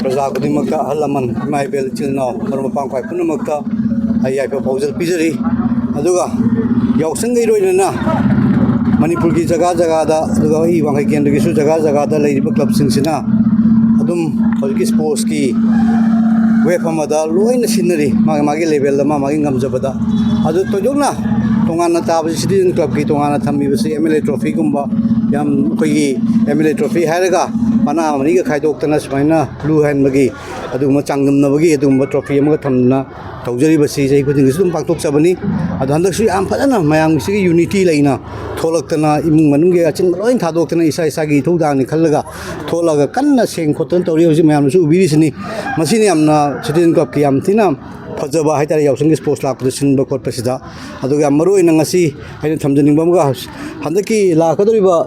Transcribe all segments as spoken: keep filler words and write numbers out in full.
ꯄ꯭ꯔꯖꯥ ꯈꯨꯗꯤꯡꯃꯛꯇ, ꯑꯍꯜ ꯂꯃꯟ, ꯏꯃꯥ ꯏꯕꯦꯜ, ꯏꯆꯤꯜ ꯏꯅꯥꯎ, ꯃꯔꯨꯞ ꯃꯄꯥꯡ ꯈ꯭ꯋꯥꯏ ꯄꯨꯝꯅꯃꯛꯇ ꯑꯩ ꯌꯥꯏꯐ ꯄꯥꯎꯖꯦꯜ ꯄꯤꯖꯔꯤ꯫ ꯑꯗꯨꯒ ꯌꯥꯎꯁꯪꯒ ꯏꯔꯣꯏꯅꯅ ꯃꯅꯤꯄꯨꯔꯒꯤ ꯖꯒꯥ ꯖꯒꯥꯗ, ꯑꯗꯨꯒ ꯑꯩ ꯋꯥꯡꯈꯩ ꯀꯦꯟꯗ꯭ꯔꯒꯤꯁꯨ ꯖꯒꯥ ꯖꯒꯥꯗ ꯂꯩꯔꯤꯕ ꯀ꯭ꯂꯕꯁꯤꯡꯁꯤꯅ ꯑꯗꯨꯝ ꯍꯧꯖꯤꯛꯀꯤ ꯁ꯭ꯄꯣꯔꯠꯁꯀꯤ ꯋꯦꯕ ꯑꯃꯗ ꯂꯣꯏꯅ ꯁꯤꯟꯅꯔꯤ, ꯃꯥꯒꯤ ꯃꯥꯒꯤ ꯂꯦꯚꯦꯜꯗ, ꯃꯥ ꯃꯥꯒꯤ ꯉꯝꯖꯕꯗ꯫ ꯑꯗꯨ ꯊꯣꯏꯗꯣꯛꯅ ꯇꯣꯉꯥꯟꯅ ꯇꯥꯕꯁꯤ ꯁꯤꯇꯤꯖꯟ ꯀ꯭ꯂꯕꯀꯤ ꯇꯣꯉꯥꯟꯅ ꯊꯝꯃꯤꯕꯁꯤ ꯑꯦꯝ ꯑꯦꯜ ꯑꯦ ꯇ꯭ꯔꯣꯐꯤꯒꯨꯝꯕ, ꯌꯥꯝ ꯑꯩꯈꯣꯏꯒꯤ ꯑꯦꯝ ꯑꯦꯜ ꯑꯦ ꯇ꯭ꯔꯣꯐꯤ ꯍꯥꯏꯔꯒ ꯃꯅꯥ ꯃꯅꯤꯒ ꯈꯥꯏꯗꯣꯛꯇꯅ ꯁꯨꯃꯥꯏꯅ ꯂꯨ ꯍꯥꯏꯟꯕꯒꯤ ꯑꯗꯨꯒꯨꯝꯕ ꯆꯥꯡꯗꯝꯅꯕꯒꯤ ꯑꯗꯨꯒꯨꯝꯕ ꯇ꯭ꯔꯣꯐꯤ ꯑꯃꯒ ꯊꯝꯗꯨꯅ ꯇꯧꯖꯔꯤꯕꯁꯤ ꯆꯍꯤ ꯈꯨꯗꯤꯡꯒꯤꯁꯨ ꯑꯗꯨꯝ ꯄꯥꯡꯊꯣꯛꯆꯕꯅꯤ꯫ ꯑꯗꯣ ꯍꯟꯗꯛꯁꯨ ꯌꯥꯝ ꯐꯖꯅ ꯃꯌꯥꯝꯁꯤꯒꯤ ꯌꯨꯅꯤꯇꯤ ꯂꯩꯅ ꯊꯣꯛꯂꯛꯇꯅ, ꯏꯃꯨꯡ ꯃꯅꯨꯡꯒꯤ ꯑꯆꯤꯟꯕ ꯂꯣꯏ ꯊꯥꯗꯣꯛꯇꯅ, ꯏꯁꯥ ꯏꯁꯥꯒꯤ ꯏꯊꯧꯗꯥꯡꯅꯤ ꯈꯜꯂꯒ ꯊꯣꯛꯂꯒ ꯀꯟꯅ ꯁꯦꯡ ꯈꯣꯠꯇꯅ ꯇꯧꯔꯤ꯫ ꯍꯧꯖꯤꯛ ꯃꯌꯥꯝꯅꯁꯨ ꯎꯕꯤꯔꯤꯁꯤꯅꯤ꯫ ꯃꯁꯤꯅ ꯌꯥꯝꯅ ꯁꯤꯇꯤꯖꯟ ꯀ꯭ꯂꯕꯀꯤ ꯌꯥꯝ ꯊꯤꯅ ꯐꯖꯕ ꯍꯥꯏꯇꯥꯔꯦ, ꯌꯥꯎꯁꯪꯒꯤ ꯁ꯭ꯄꯣꯔꯠꯁ ꯂꯥꯛꯄꯗ ꯁꯤꯟꯕ ꯈꯣꯠꯄꯁꯤꯗ꯫ ꯑꯗꯨꯒ ꯌꯥꯝ ꯃꯔꯨ ꯑꯣꯏꯅ ꯉꯁꯤ ꯑꯩꯅ ꯊꯝꯖꯅꯤꯡꯕ ꯑꯃꯒ, ꯍꯟꯗꯛꯀꯤ ꯂꯥꯛꯀꯗꯧꯔꯤꯕ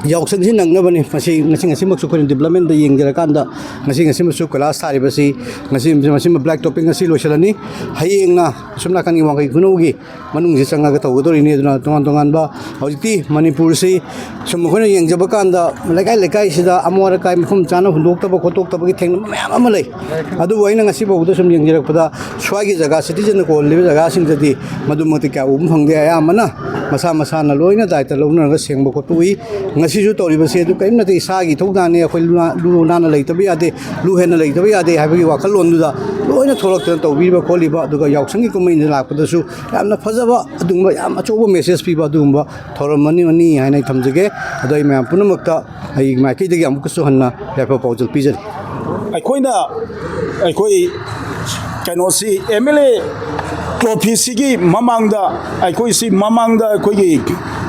ꯌꯥꯎꯁꯪꯁꯤ ꯅꯪꯅꯕꯅꯤ꯫ ꯃꯁꯤ ꯉꯁꯤ, ꯉꯁꯤꯃꯛꯁꯨ ꯑꯩꯈꯣꯏꯅ ꯗꯤꯕ꯭ꯂꯞꯃꯦꯟꯗ ꯌꯦꯡꯖꯔꯀꯥꯟꯗ, ꯉꯁꯤ, ꯉꯁꯤꯃꯛꯁꯨ ꯀꯣꯏꯂꯥꯁ ꯊꯥꯔꯤꯕꯁꯤ, ꯉꯁꯤ, ꯃꯁꯤꯃ ꯕ꯭ꯂꯦꯛ ꯇꯣꯞꯄꯤꯡ ꯉꯁꯤ ꯂꯣꯏꯁꯤꯜꯂꯅꯤ꯫ ꯍꯌꯦꯡꯅ ꯑꯁꯣꯝ ꯅꯥꯀꯟꯒꯤ ꯋꯥꯡꯈꯩ ꯈꯨꯅꯧꯒꯤ ꯃꯅꯨꯡꯁꯤ ꯆꯪꯉꯒ ꯇꯧꯒꯗꯧꯔꯤꯅꯤ꯫ ꯑꯗꯨꯅ ꯇꯣꯉꯥꯟ ꯇꯣꯉꯥꯟꯕ ꯍꯧꯖꯤꯛꯇꯤ ꯃꯅꯤꯄꯨꯔꯁꯤ ꯁꯨꯝ ꯑꯩꯈꯣꯏꯅ ꯌꯦꯡꯖꯕ ꯀꯥꯟꯗ ꯂꯩꯀꯥꯏ ꯂꯩꯀꯥꯏꯁꯤꯗ ꯑꯃꯣꯠ ꯑꯀꯥꯏ ꯃꯐꯝ ꯆꯥꯅ ꯍꯨꯟꯗꯣꯛꯇꯕ ꯈꯣꯠꯇꯣꯛꯇꯕꯒꯤ ꯊꯦꯡꯅꯕ ꯃꯌꯥꯝ ꯑꯃ ꯂꯩ꯫ ꯑꯗꯨꯕꯨ ꯑꯩꯅ ꯉꯁꯤ ꯐꯥꯎꯕꯗ ꯁꯨꯝ ꯌꯦꯡꯖꯔꯛꯄꯗ ꯁ꯭ꯋꯥꯏꯒꯤ ꯖꯒꯥ, ꯁꯤꯇꯤꯖꯟꯅ ꯀꯣꯜꯂꯤꯕ ꯖꯒꯥꯁꯤꯡꯗꯗꯤ ꯃꯗꯨꯃꯛꯇꯤ ꯀꯌꯥ ꯎꯕ ꯐꯪꯗꯦ꯫ ꯑꯌꯥꯝꯕꯅ ꯃꯁꯥ ꯃꯁꯥꯅ ꯂꯣꯏꯅ ꯗꯥꯏꯇ ꯂꯧꯅꯔꯒ ꯁꯦꯡꯕ ꯈꯣꯠꯄ ꯎꯏ꯫ ꯉꯁꯤꯁꯨ ꯇꯧꯔꯤꯕꯁꯤ ꯑꯗꯨ ꯀꯔꯤꯝ ꯅꯠꯇꯦ, ꯏꯁꯥꯒꯤ ꯏꯊꯧꯗꯥꯡꯅꯤ꯫ ꯑꯩꯈꯣꯏ ꯂꯨ ꯅꯥ-, ꯂꯨ ꯅꯥꯟꯅ ꯂꯩꯇꯕ ꯌꯥꯗꯦ, ꯂꯨ ꯍꯦꯟꯅ ꯂꯩꯇꯕ ꯌꯥꯗꯦ ꯍꯥꯏꯕꯒꯤ ꯋꯥꯈꯜꯂꯣꯟꯗꯨꯗ ꯇꯣꯏꯅ ꯊꯣꯛꯂꯛꯇꯅ ꯇꯧꯕꯤꯕ ꯈꯣꯠꯂꯤꯕ, ꯑꯗꯨꯒ ꯌꯥꯎꯁꯪꯒꯤ ꯀꯨꯝꯍꯩꯅ ꯂꯥꯛꯄꯗꯁꯨ ꯌꯥꯝꯅ ꯐꯖꯕ, ꯑꯗꯨꯒꯨꯝꯕ ꯌꯥꯝ ꯑꯆꯧꯕ ꯃꯦꯁꯦꯖ ꯄꯤꯕ ꯑꯗꯨꯒꯨꯝꯕ ꯊꯧꯔꯝ ꯑꯃꯅꯤ ꯍꯥꯏꯅ ꯑꯩ ꯊꯝꯖꯒꯦ꯫ ꯑꯗꯣ ꯑꯩ ꯃꯌꯥꯝ ꯄꯨꯝꯅꯃꯛꯇ ꯑꯩ ꯃꯥꯏꯀꯩꯗꯒꯤ ꯑꯃꯨꯛꯀꯁꯨ ꯍꯟꯅ ꯌꯥꯏꯐ ꯄꯥꯎꯖꯦꯜ ꯄꯤꯖꯔꯤ꯫ ꯑꯩꯈꯣꯏꯅ, ꯑꯩꯈꯣꯏ ꯀꯩꯅꯣꯁꯤ, ꯑꯦꯝ ꯑꯦꯜ ꯑꯦ ꯇ꯭ꯔꯣꯐꯤꯁꯤꯒꯤ ꯃꯃꯥꯡꯗ, ꯑꯩꯈꯣꯏꯁꯤ ꯃꯃꯥꯡꯗ ꯑꯩꯈꯣꯏꯒꯤ,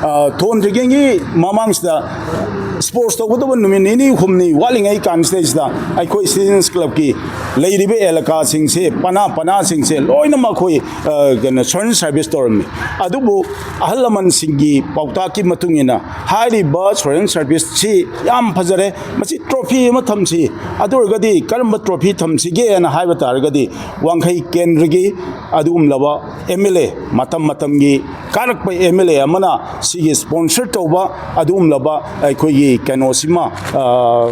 ꯑ, ꯊꯣꯟꯗ꯭ꯔꯤꯉꯩꯒꯤ ꯃꯃꯥꯡꯁꯤꯗ, ꯁ꯭ꯄꯣꯔꯠꯁ ꯇꯧꯒꯗꯕ ꯅꯨꯃꯤꯠ ꯅꯤꯅꯤ ꯍꯨꯝꯅꯤ ꯋꯥꯠꯂꯤꯉꯩ ꯀꯥꯟꯁꯤꯗꯩꯁꯤꯗ ꯑꯩꯈꯣꯏ ꯁꯤꯇꯤꯖꯟꯁ ꯀ꯭ꯂꯕꯀꯤ ꯂꯩꯔꯤꯕ ꯑꯦꯂꯀꯥꯁꯤꯡꯁꯦ, ꯄꯅꯥ ꯄꯅꯥꯁꯤꯡꯁꯦ ꯂꯣꯏꯅꯃꯛ ꯑꯩꯈꯣꯏ, ꯑ, ꯀꯩꯅꯣ, ꯁꯣꯔꯦꯟ ꯁꯥꯔꯚꯤꯁ ꯇꯧꯔꯝꯃꯤ꯫ ꯑꯗꯨꯕꯨ ꯑꯍꯜ ꯂꯃꯟꯁꯤꯡꯒꯤ ꯄꯥꯎꯇꯥꯛꯀꯤ ꯃꯇꯨꯡ ꯏꯟꯅ ꯍꯥꯏꯔꯤꯕ ꯁꯣꯔꯦꯟ ꯁꯥꯔꯚꯤꯁꯁꯤ ꯌꯥꯝ ꯐꯖꯔꯦ, ꯃꯁꯤ ꯇ꯭ꯔꯣꯐꯤ ꯑꯃ ꯊꯝꯁꯤ꯫ ꯑꯗꯨ ꯑꯣꯏꯔꯒꯗꯤ ꯀꯔꯝꯕ ꯇ꯭ꯔꯣꯐꯤ ꯊꯝꯁꯤꯒꯦꯅ ꯍꯥꯏꯕ ꯇꯥꯔꯒꯗꯤ, ꯋꯥꯡꯈꯩ ꯀꯦꯟꯗ꯭ꯔꯒꯤ ꯑꯗꯨꯒꯨꯝꯂꯕ ꯑꯦꯝ ꯑꯦꯜ ꯑꯦ, ꯃꯇꯝ ꯃꯇꯝꯒꯤ ꯀꯥꯔꯛꯄ ꯑꯦꯝ ꯑꯦꯜ ꯑꯦ ꯑꯃꯅ ꯁꯤꯒꯤ ꯁ꯭ꯄꯣꯟꯁꯔ ꯇꯧꯕ ꯑꯗꯨꯒꯨꯝꯂꯕ ꯑꯩꯈꯣꯏꯒꯤ ꯀꯩꯅꯣꯁꯤꯃ, ꯑ,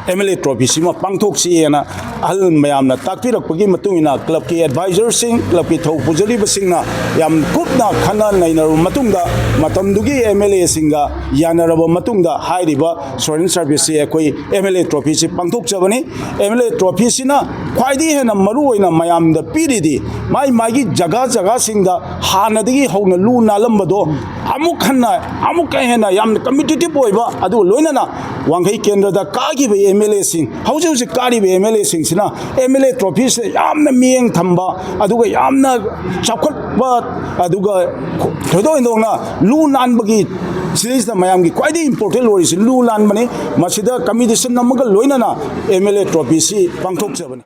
ꯑꯦꯝ ꯑꯦꯜ ꯑꯦ ꯇ꯭ꯔꯣꯐꯤꯁꯤꯃ ꯄꯥꯡꯊꯣꯛꯁꯤꯑꯅ ꯑꯍꯜ ꯃꯌꯥꯝꯅ ꯇꯥꯛꯄꯤꯔꯛꯄꯒꯤ ꯃꯇꯨꯡ ꯏꯟꯅ, ꯀ꯭ꯂꯕꯀꯤ ꯑꯦꯗꯚꯥꯏꯖꯔꯁꯤꯡ, ꯀ꯭ꯂꯕꯀꯤ ꯊꯧ ꯄꯨꯖꯔꯤꯕꯁꯤꯡꯅ ꯌꯥꯝ ꯀꯨꯞꯅ ꯈꯟꯅ ꯅꯩꯅꯔꯕ ꯃꯇꯨꯡꯗ, ꯃꯇꯝꯗꯨꯒꯤ ꯑꯦꯝ ꯑꯦꯜ ꯑꯦꯁꯤꯡꯒ ꯌꯥꯅꯔꯕ ꯃꯇꯨꯡꯗ, ꯍꯥꯏꯔꯤꯕ ꯁꯣꯔꯦꯟ ꯁꯥꯔꯚꯤꯁꯁꯤ ꯑꯩꯈꯣꯏ ꯑꯦꯝ ꯑꯦꯜ ꯑꯦ ꯇ꯭ꯔꯣꯐꯤꯁꯤ ꯄꯥꯡꯊꯣꯛꯆꯕꯅꯤ꯫ ꯑꯦꯝ ꯑꯦꯜ ꯑꯦ ꯇ꯭ꯔꯣꯐꯤꯁꯤꯅ ꯈ꯭ꯋꯥꯏꯗꯒꯤ ꯍꯦꯟꯅ ꯃꯔꯨ ꯑꯣꯏꯅ ꯃꯌꯥꯝꯗ ꯄꯤꯔꯤꯗꯤ, ꯃꯥꯏ ꯃꯥꯒꯤ ꯖꯒꯥ ꯖꯒꯥꯁꯤꯡꯗ ꯍꯥꯟꯅꯗꯒꯤ ꯍꯧꯅ ꯂꯨ ꯅꯥꯜꯂꯝꯕꯗꯣ ꯑꯃꯨꯛ ꯍꯟꯅ, ꯑꯃꯨꯛꯀ ꯍꯦꯟꯅ ꯌꯥꯝꯅ ꯀꯝꯄꯤꯇꯤꯇꯤꯞ ꯑꯣꯏꯕ, ꯑꯗꯨꯒ ꯂꯣꯏꯅꯅ ꯋꯥꯡꯈꯩ ꯀꯦꯟꯗ꯭ꯔꯗ ꯀꯥꯈꯤꯕ ꯑꯦꯝ ꯑꯦꯜ ꯑꯦꯁꯤꯡ, ꯍꯧꯖꯤꯛ ꯍꯧꯖꯤꯛ ꯀꯥꯔꯤꯕ ꯑꯦꯝ ꯑꯦꯜ ꯑꯦꯁꯤꯡꯁꯤꯅ ꯑꯦꯝ ꯑꯦꯜ ꯑꯦ ꯇ꯭ꯔꯣꯐꯤꯁꯤꯗ ꯌꯥꯝꯅ ꯃꯤꯠꯌꯦꯡ ꯊꯝꯕ, ꯑꯗꯨꯒ ꯌꯥꯝꯅ ꯆꯥꯎꯈꯠꯄ, ꯑꯗꯨꯒ ꯊꯣꯏꯗꯣꯛ ꯍꯦꯟꯗꯣꯛꯅ ꯂꯨ ꯅꯥꯟꯕꯒꯤ, ꯁꯤꯗꯩꯁꯤꯗ ꯃꯌꯥꯝꯒꯤ ꯈ꯭ꯋꯥꯏꯗꯒꯤ ꯏꯝꯄꯣꯔꯇꯦꯟ ꯑꯣꯏꯔꯤꯁꯤ ꯂꯨ ꯅꯥꯟꯕꯅꯤ꯫ ꯃꯁꯤꯗ ꯀꯝꯄꯤꯇꯤꯁꯟ ꯑꯃꯒ ꯂꯣꯏꯅꯅ ꯑꯦꯝ ꯑꯦꯜ ꯑꯦ ꯇ꯭ꯔꯣꯐꯤꯁꯤ ꯄꯥꯡꯊꯣꯛꯆꯕꯅꯤ꯫